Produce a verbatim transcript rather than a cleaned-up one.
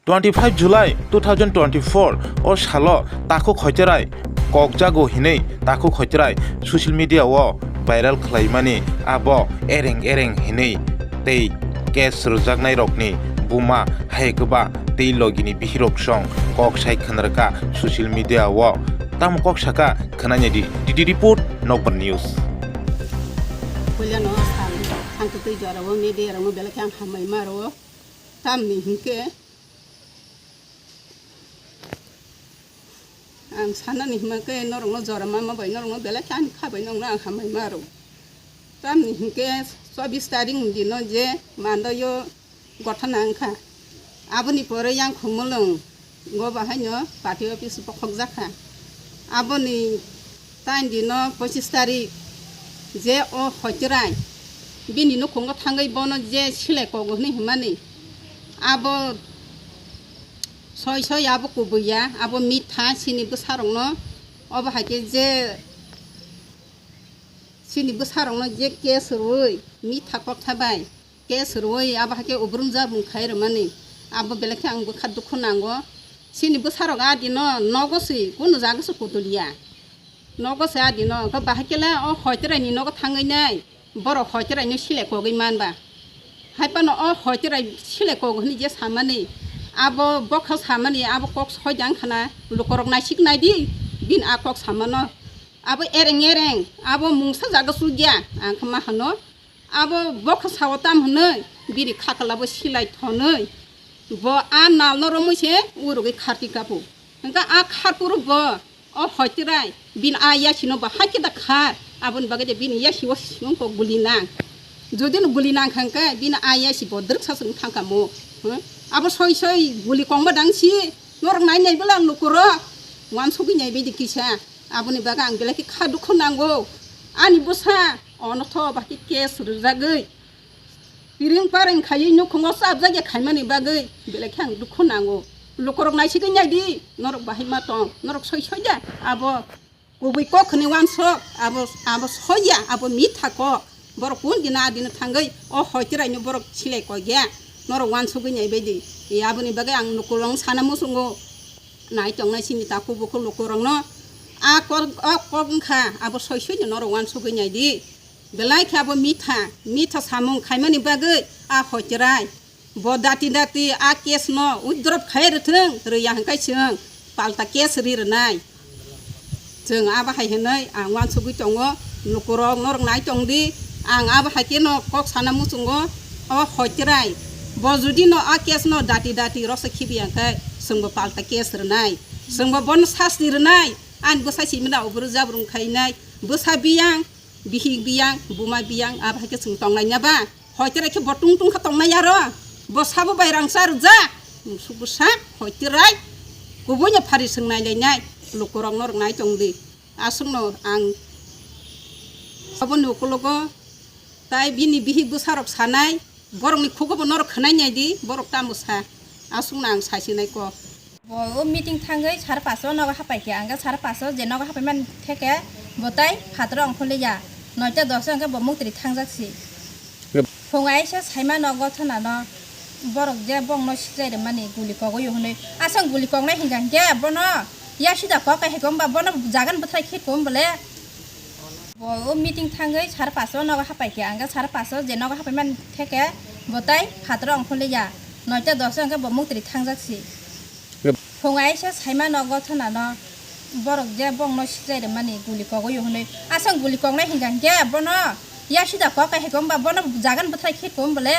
Twenty five July two thousand twenty four o salo takhuk hoiterai kokjago hinwi takhuk hoiterai social media o viral khlaimani abo ereng ereng hinwi tei case rwjaknairokni buma hai kwba tei logini bihirok song kok sai khwnarwkha social media o. Tamo kok saka khwnanya di, D D report, Nokbar News. Puilano sal thangtwi twi jorao media rokno belai khe ang hambai ma rwo. Tamni hinkhe ang sanani hima khe norokno jora mama bai norokno belai khe ani kha bai norokno ang hambai ma rwo. Tamni hinkhe chobbish tarik ni dino je mandaio gothana wngkha. Aboni pore yang Khumulwng go bahaino party office bokhokjakha. Aboni tain dino pochish tarik je o hoiterai bini nukhungo thangwi bono je silai kogo hwnwi himani abo soi soi abo kubui ya, abo mitha chini bwsarokno obo hai khe je chini bwsarokno je case rwui mitha koksa bai case rwui abo hai khe ubrum jabung khai rwmani abo belai khe ang bwkha dukhu nango. Chini bwsarok a dino nogo se kunu jaga se kutuliya. Nogo se a dino hwnkhe bahai khe le o hoiterai ni nogo thangwi nai borok hoiterai no silai kogwi manba. Hai phano o hoiterai silai kogo hwnwi je samani abo bokha samani abo kok soi jang khana lukorok naisik nai di bini a kok samano. Abo ereng ereng abo mungsa jaga sugya ang khe ma hano. Abo bokha sao tam hwnwi biri khakla bo silai thonwi bo a nal no romwi se urugwi kharti kapu. Hwnkhe a kharpuru bo o hoiterai bini a yasi no bo hai khe da khar aboni bagwi de bini yasi o siyung kok guli nang. Jodi no guli nang kha hwnkhe bini a yasi bo drwksa se wng thang kamo. Abo soi soi guli kongma dang si norok nai nai bwla lukurok wansugwi nai bai di kisa. Aboni bagwi ang belai khe kha dukhu nango. Ani bwsa ono tho ba khe case rwjagwi piring pareng khaiwi nukhungo chapjak ya khaimani bagwi belai khe ang dukhu nango. Lukurok naisigwi nai di, norok bahai ma tong, norok soi soi ya abo kubui kok hwnwi wansok, abo abo soi ya, abo mitha kok. Borok kun dina adino thangwi o hoiteraino borok silai kok ya, norok wansugwi nai bai di. E aboni bagwi ang lukurok sana muchungo. Nai tongnai sini takhuk bukhuk lukurokno a kok, o kok wngkha, abo soi soino norok wansugwi nai di. Belai khe abo mitha, mitha samung khaimani bagwi a hoiterai bo dati dati a case no withdraw khai rwthwng, rwya hwnkhe chwng palta case ri rwnai. Chwng abo hai hwnwi ang wansugwi tongo, lukurok norok nai tong di, ang abo hai kheno kok sana muchungo o hoiterai bo jodi no a case no dati dati roksa khibi ya hwnkhe chwngbo palta case rwnai, chwngbo bono sasti rwnai. Ani bwsa simina oboro jabrung khainai, bwsa biyang, bihik biyang, buma biyang, abo hai khe chwng tonglaina ba? Hoiterai khe bo tung tung kha tongnai aro, bo sabo bai rangsa rwjak, musuk bwsa, hoiterai, kubuino phari swngnai lainai, lukurok norok nai tong di. Aswkno ang aboni ukologo tai bini bihik bwsarok sanai, borokni khugobo norok khwnai nai di, borok tamo sa, aswkno ang sasinai kok. Bo o meeting thangwi sare paso nogo hapai khe, ang khe sare paso je nogo hapai man theke bo tai phataro ongkhorliya, noita doso hwnkhe bo muktri thangjak si. Phung aisa saima nogo thana no borok je bongno sijai rwmani guli kogwi hwnwi, aswk guli koknai hwnkha hwnkhe bono yasida kok hai khe wngba bono jagan bwthai khe kom bole. Bo o meeting thangwi sare paso nogo hapai khe, ang khe sare paso je nogo hapai man theke bo tai phataro ongkhorliya, noita doso hwnkhe bo muktri thangjak si. Phung aisa saima nogo thana no borok je bongno sijai rwmani guli kogwi hwnwi, aswk guli koknai hwnkha hwnkhe bono yasida kok hai khe wngba bono jagan bwthai khe kom bole.